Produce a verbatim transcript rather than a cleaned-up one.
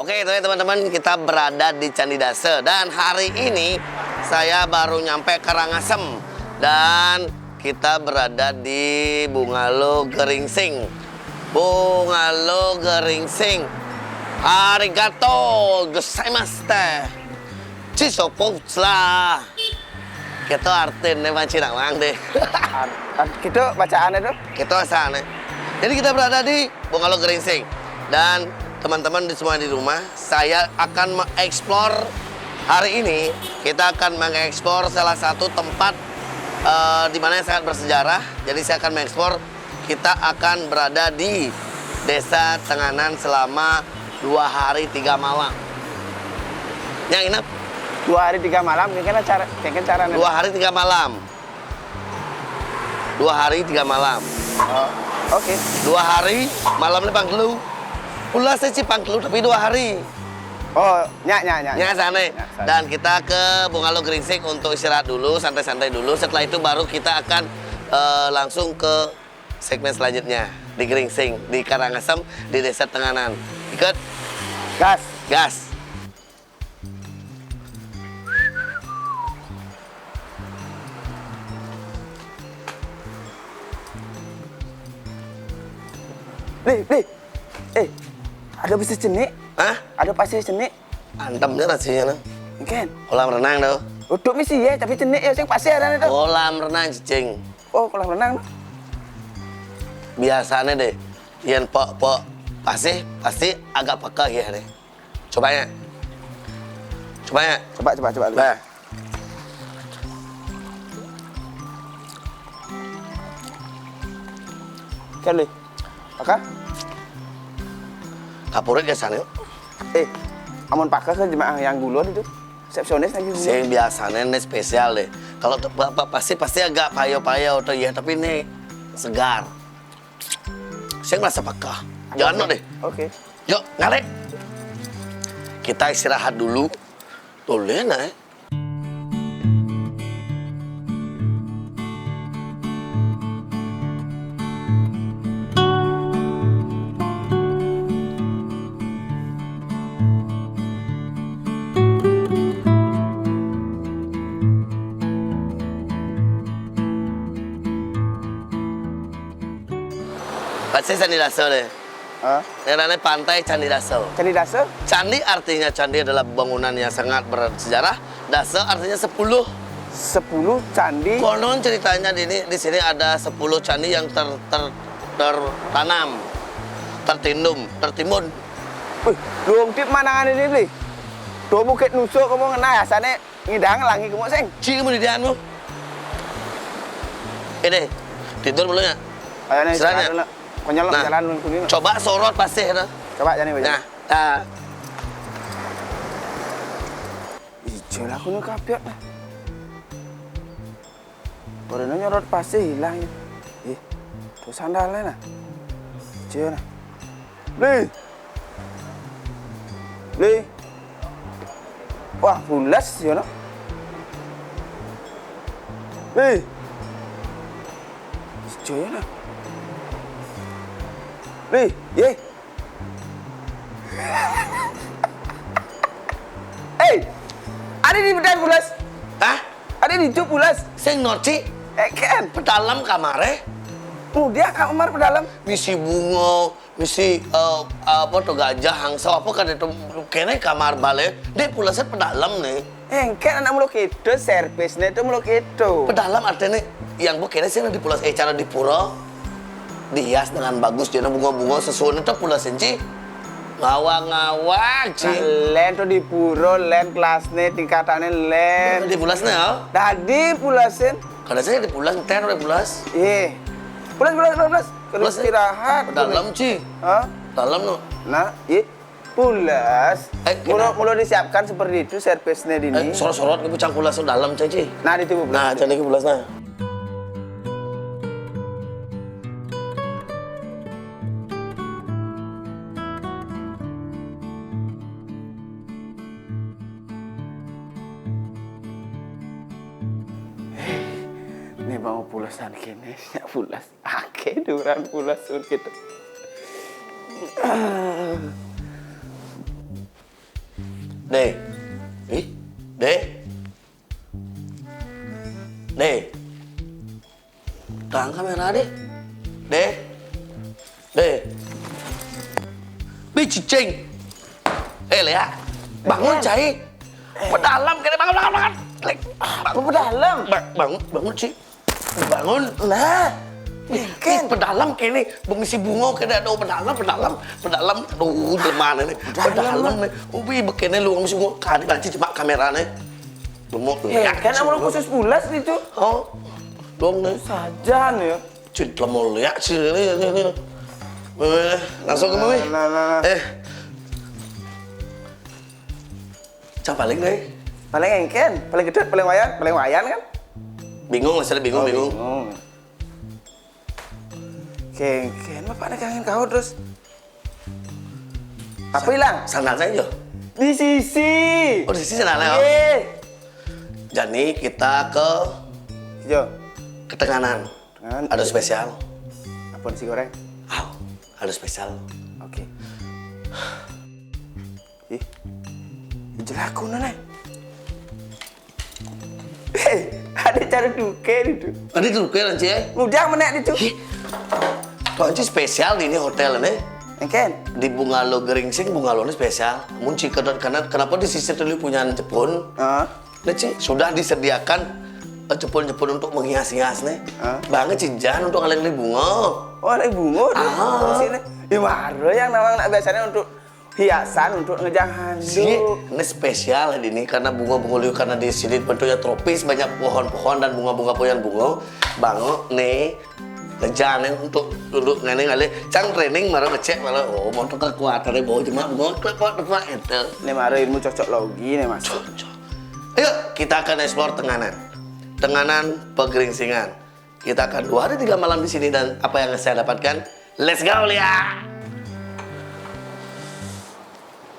Oke, itu ya teman-teman, kita berada di Candi Dasa dan hari ini saya baru nyampe Karangasem dan kita berada di Bungalow Geringsing. Bungalow Geringsing. Arigato gozaimasu. Cisopo lah. Kita artinya macam mang deh. Ar- ar- Gitu bacaannya tuh. Kita sana. Jadi kita berada di Bungalow Geringsing dan teman-teman di semua di rumah, saya akan mengeksplor hari ini. Kita akan mengeksplor salah satu tempat eh, di mana yang sangat bersejarah. Jadi saya akan mengeksplor. Kita akan berada di Desa Tenganan selama dua hari tiga malam. Yang inap Dua hari tiga malam, kayaknya cara, kayaknya caranya. Dua hari tiga malam. Dua hari tiga malam. Oh, oke. Dua hari, malamnya pangkelu. Pula saya sih pangkelu tapi dua hari. Oh, nyak nyak nyak. Ya sana. Sana. Dan kita ke Bungalow Geringsing untuk istirahat dulu, santai-santai dulu. Setelah itu baru kita akan eh, langsung ke segmen selanjutnya di Geringsing, di Karangasem, di Desa Tenganan. Ikut Gas. Gas. Lih, lih. Eh, ada pasih cenik? Hah? Ada pasih cenik? Antem aja rasanya nah. Mungkin. Kolam renang tuh. Uduk misi ya, tapi cenik ya sing pasih ada itu. Kolam renang, cicing. Oh, kolam renang. Biasanya deh, yang pok-pok pasih pasti agak pekeh ya deh. Coba ya. Coba ya. Coba coba coba. Nah. Kan lih. Maka Kapurit ya sana. Eh, amun pakai ke jemaah yang gulon itu. Resepsionis lagi gulon. Sing biasanya ini spesial deh. Kalau te- pa- pa- pasti pasti agak payo-payo atau ya, tapi ini segar. Saya merasa pekah. Jangan no deh. Oke. Yuk, ngarit. Kita istirahat dulu. Boleh nah. Pasti Candi Dasa deh. Hah? Ini namanya Pantai Candi Dasa. Candi Dasa? Candi artinya candi adalah bangunan yang sangat bersejarah. Dasa artinya sepuluh. Sepuluh candi. Konon ceritanya di ini di sini ada sepuluh candi yang ter, ter- tertanam, tertindum, tertimbun. Wih, luang tip manangan ini beli. Tuh bukit nusuk kamu ngena ya sana ngidang lagi kamu sing. Ci kamu di dianmu. Ini tidur belum ya? Ayo nih Istirahat jalan ya? dulu. Konyol Nah, jalan dulu kuning. Coba sorot pasih nah. Coba jadi Nah, nah. Ijo lah kuning kapiot lah. Barunya nyorot pasih hilang ya. Eh, tuh sandalnya nah. Ijo nah. Beli. Beli. Wah, bulas ya no. Beli. Ijo ya nah. Beli, ye. Eh, ada di bedan bulas. Hah? Ada di juk bulas. Sing noci Eh kan, pedalem kamare. Mudia kamar pedalem. Misi bunga, misi eh, apa tuh gajah, hangsa apa kan itu kene kamar balik. Dek pulasnya pedalem nih. Eh kan anak mulu gitu, servisnya itu mulu gitu. Pedalem artinya yang bu kene sih di pulas eh cara di pura. Dihias dengan bagus jadi bunga-bunga sesuatu itu pulas ci. Ngawang-ngawang ci. Nah, len tuh di pura, len kelasnya, tingkatannya len. Di pulasnya ya. Tadi pulasin. Kada saya di pulas, ten udah pulas. Iya. Pulas, pulas, pulas, pulas. Terus Pulas, eh. Istirahat. Pedalem ci. Hah? Pedalem no. Nah, iya. Pulas. Eh, Mula, kenapa? Mula disiapkan seperti itu servisnya Eh, dini. sorot-sorot ke pucang pulas dalam ci. Nah, di tubuh Nah, pulas. Jadi ke pulas nah. Ini mau pulasan kene, ya pulas. Ake duran pulas gitu. Deh. Ih, Deh. Deh. Tang kamera, Deh. Deh. Deh. Bi cicing. Eh, Lea. Bangun, cai. Pedalam kene, bangun, bangun, bangun. Lek, bangun. Pedalam? Ba-, bangun, bangun, Ci. Bangun. Nah. Ih, pedalam kene, bengsi bungo kene, aduh, pedalam, pedalam, pedalam, aduh, jelema ne. Pedalam ne. Ubi bekene luang bengsi bungo, kadi banci cuma kamera ne. Lemuk. Eh, kan amun khusus pulas itu. Oh. Dong ne. Sajan ya. Cit lemul ya, sini, sini. Eh, langsung ke mami. Nah, nah, nah. Eh. Cang paling deh. Paling engken, paling gedut, paling wayan, paling wayan kan? Bingung, saya bingung, bingung. Bingung. Kengken, bapak ada kangen kau terus. Apa hilang? Sandal saya, Jo. Di sisi. Oh, di sisi sandalnya, oh. Iya. Jadi kita ke Jo. Ke Tenganan. Tenganan. Ada spesial. Apa nasi goreng? Oh, ada spesial. Oke. Ih, jelaku nana. Hei, ada cara duke itu. Ada duke, Lanci, eh? Udah menek itu. Ih, tuh, Lanci, spesial di ini hotel ini. Engken. Di bungalow Geringsing, bungalow ini spesial. Mun ci kedot karena kenapa di sisi tadi punya cepun? Ah. Nah, Ci, sudah disediakan eh, cepun-cepun untuk menghias-hias nih. Ah. Banget cijan untuk ngalih bunga. Oh, ngalih bunga tuh. Ah. Sini. Ya, maro yang nawang nak biasanya untuk hiasan untuk ngejang handuk. Ini spesial di ini karena bunga-bunga liu karena di sini bentuknya tropis, banyak pohon-pohon dan bunga-bunga pun yang bunga. Bango nih ngejang nih untuk untuk ngene ngalih. Cang training maro ngecek malah, oh, mau tuh kekuatannya bawa cuma bunga klepok klepok itu. Ini maro ilmu cocok logi nih, Mas. Cocok. Ayo, kita akan explore Tenganan. Tenganan Pegeringsingan. Kita akan dua hari tiga malam di sini dan apa yang saya dapatkan, let's go, Lia!